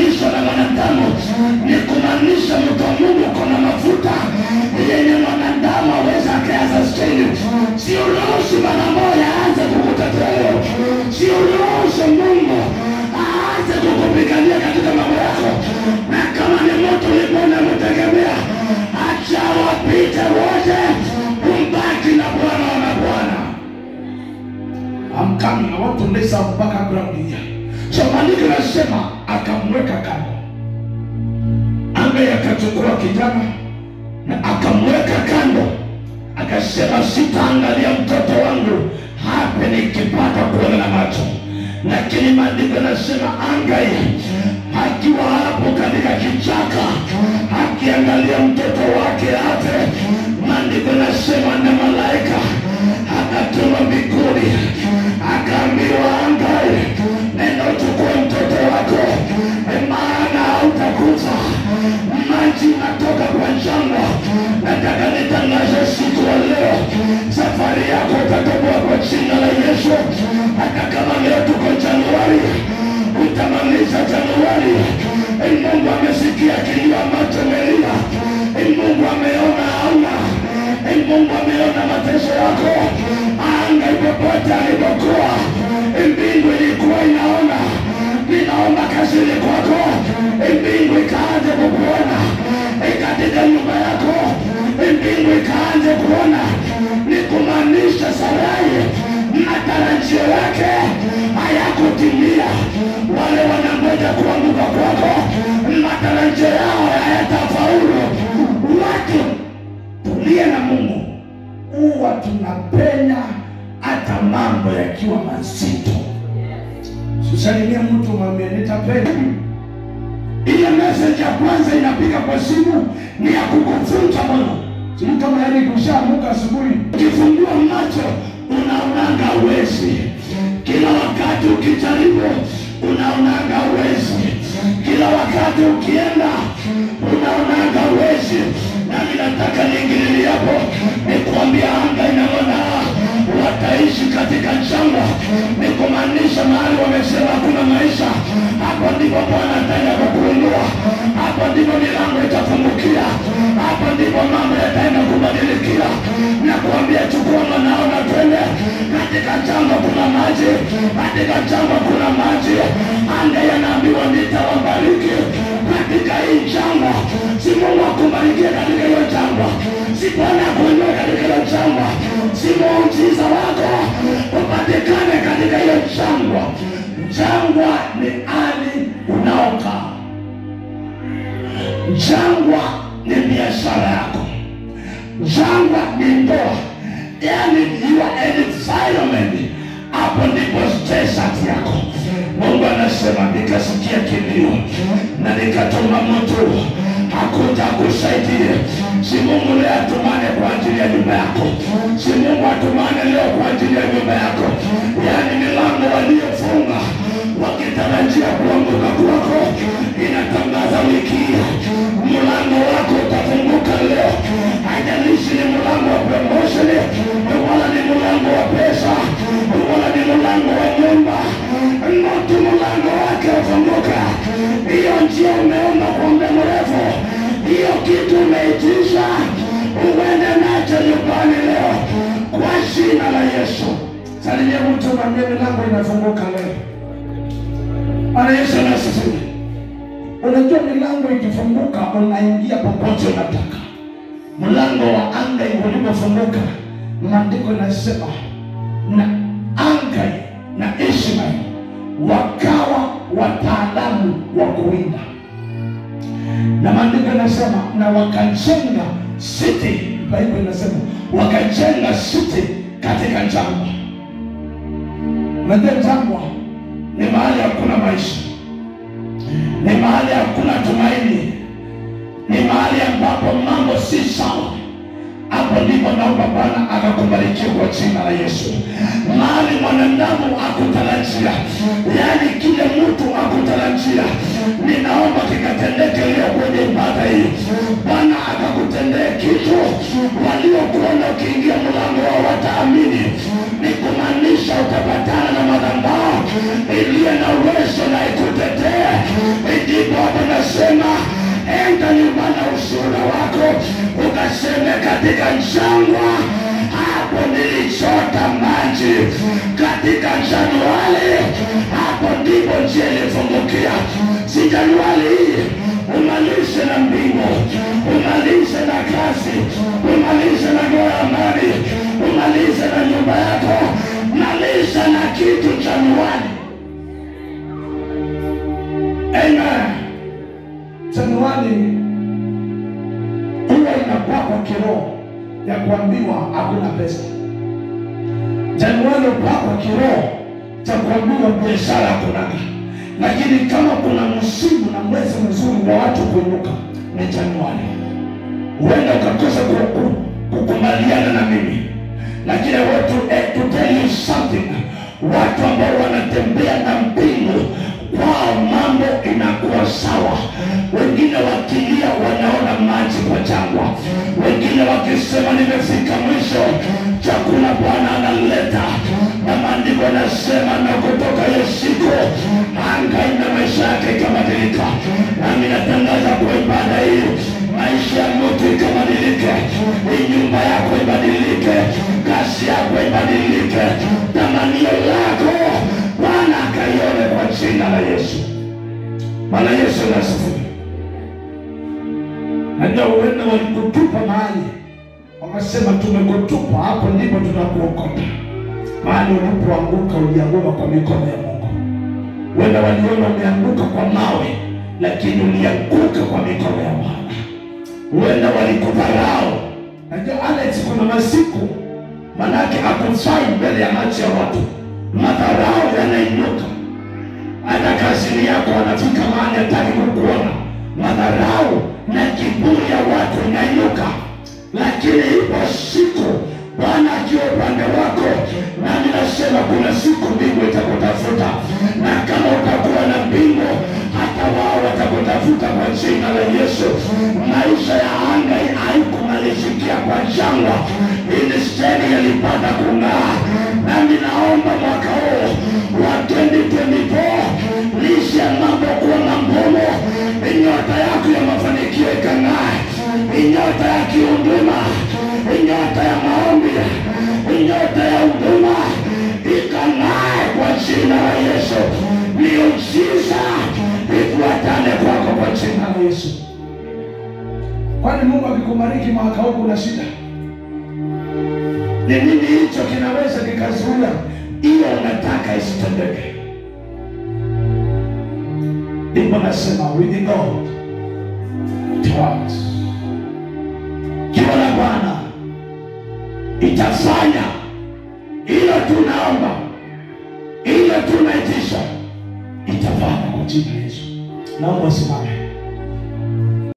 kulinganishwa na mwanadamu. Ni kumaanisha mtu wa Mungu kuna mafuta yenye mwanadamu aweza akaanza stili. Si uruhusu mwanadamu aanze kukutetea leo. Si uruhusu Mungu aanze kukupigania katika mambo yako. Na kama ni mtu ulikuwa unamtegemea, acha wapite wote, umbaki na Bwana wa mabwana. I'm coming. I want to lay some background here. So maandiko yanasema akamweka kando. Angalia, akachukua kijana na akamweka kando. Akasema sitaangalia mtoto wangu hapa nikipata kuona na macho. Lakini maandiko yanasema Angai akiwa hapo katika kichaka akiangalia mtoto wake afe, maandiko yanasema na malaika akatuma mbinguni akaambiwa, Angai, nenda uchukue mtoto wako, maana hautakufa. Maji natoka kwa jangwa. Nataka nitangaze siku ya leo, safari yako itatoboa kwa jina la Yesu. Hata kama leo tuko Januari, utamaliza Januari. Mungu amesikia kilio ambacho umelia. Mungu ameona hauna. Mungu ameona mateso yako. Anga popote alipokuwa, mbingu ilikuwa inaona. Ninaomba kazini kwako, mbingu ikaanze kukuona. Katika nyumba yako, mbingu ikaanze kuona. Ni kumaanisha Sarai matarajio yake hayakutimia. Wale wanangoja kuanguka kwako, matarajio yao hayatafaulu. Watu tulie na Mungu, huwa tunapenya hata mambo yakiwa mazito. Usisalimie mtu mwambie nitapenya. Ile message ya kwanza inapiga kwa simu ni ya kukuvunja moyo. Sio kama yani kushaamka asubuhi, ukifungua macho unaonanga uwezi. Kila wakati ukijaribu unaonanga uwezi. Kila wakati ukienda unaonanga uwezi. Nami nataka niingilie hapo nikwambia, anga inaona wataishi katika jangwa. Ni kumaanisha mahali wamesema hakuna maisha, hapo ndipo Bwana ataenda kukuinua. Hapo ndipo milango itafungukia. Hapo ndipo mambo yataenda kubadilikia. Na kuambia chukua mwanao na twende. Katika jangwa kuna maji. Katika jangwa kuna maji. Anga yanaambiwa nitawabariki katika hii jangwa. Si Mungu akubarikie katika hiyo jangwa. Si Bwana akuinue katika hiyo jangwa. Si muujiza wako upatikane katika hiyo jangwa. Jangwa ni hali unaokaa. Jangwa ni biashara yako. Jangwa ni ndoa. Yaani your environment, hapo ndipo desert yako. Mungu anasema nikasikia kilio na nikatuma mtu hakuja kusaidia. Si Mungu leo atumane kwa ajili ya nyumba yako. Si Mungu atumane leo kwa ajili ya nyumba yako. Yaani milango waliofunga wakitarajia kuanguka kwako, inatangaza wiki mlango wako utafunguka leo. Haijalishi ni mlango wa promotion, wala ni mlango wa pesa, wala ni mlango wa nyumba, mtu mlango wake ufunguka. Hiyo njia umeomba kwa muda mrefu, hiyo kitu umeitisha, uende nacho nyumbani leo kwa jina la Yesu. Salimia mtu mwambie milango inafunguka leo. Bwana Yesu asifiwe. Unajua milango ikifunguka unaingia popote unataka. Mlango wa anga ulipofunguka, maandiko yanasema na Angai na Ishmael wakawa wataalamu wa kuwinda. Na maandiko yanasema na wakajenga city. Bible inasema wakajenga city katika jangwa. Unajua jangwa ni mahali hakuna maisha, ni mahali hakuna tumaini, ni mahali ambapo mambo si sawa. Hapo ndipo naomba Bwana akakubariki kwa jina la Yesu. Mahali mwanadamu akutarajia, yaani kile mtu akutarajia, ninaomba kikatendeke leo kwenye ibada hii. Bwana akakutendee kitu waliokuona ukiingia mlango wao wataamini. Ni kumaanisha utapatana na madhabahu iliyo na uwezo na ikutetee. Ndipo Katika jangwa hapo nilichota maji. Katika Januari hapo ndipo njia ilifungukia. Si Januari hii umalize na mbingu, umalize na kazi, umalize na ndoa ya amani, umalize na nyumba yako, maliza na kitu Januari. Amen. Januari huwa inapakwa kiroho ya kuambiwa hakuna pesa. Januari upakwa kiroho cha kuambiwa biashara hakunaga. Lakini kama kuna msimu na mwezi mzuri wa watu kuinuka ni Januari. Huenda ukakosa kukubaliana na mimi, lakini I want to tell you something. Watu ambao wanatembea na mbingu kwao mambo inakuwa sawa. Wengine wakilia wanaona maji kwa jangwa, wengine wakisema nimefika mwisho, chakula Bwana analeta. Na maandiko yanasema na kutoka hiyo siku anga ina maisha yake ikabadilika. Nami natangaza kwa ibada hii maisha ya mtu ikabadilike, nyumba yako ibadilike, kazi yako ibadilike, tamanio lako Bwana akaione kwa jina la Yesu. Bwana Yesu asifiwe. Najua huenda walikutupa mahali wakasema tumekutupa, hapo ndipo tunakuokota. Mahali ulipoanguka ulianguka kwa mikono ya Mungu. Huenda waliona umeanguka kwa mawe, lakini ulianguka kwa mikono ya Bwana. Huenda walikudharau. Najua Alex, kuna masiku manake hakufai mbele ya macho ya watu, madharau yanainuka. Hata kazini yako wanafika mahali hataki kukuona, madharau na kiburi ya watu inainuka. Lakini ipo siku Bwana akiwa upande wako, nami nasema kuna siku mbingu itakutafuta, na kama utakuwa na mbingu hata wao watakutafuta kwa jina la Yesu. Maisha ya anga haikumalizikia kwa jangwa, instead yalipata kung'aa. Nami naomba mwaka huu wa 2024 lisha mambo kuwa magumu, nyota yako ya mafanikio ikang'ae, nyota ya kiunduma, nyota ya maombi, nyota ya huduma ikang'ae kwa jina la Yesu. Miujiza ifuatane kwako kwa jina la Yesu. Kwani Mungu akikubariki mwaka huu kuna shida? Ni nini hicho kinaweza kikazuia hiyo unataka isitendeke? Ndipo nasema with God it works. Kiwa na Bwana itafanya ilo tunaomba, ilo tunaitisha, itafanya kwa jina la Yesu. Naomba usimame.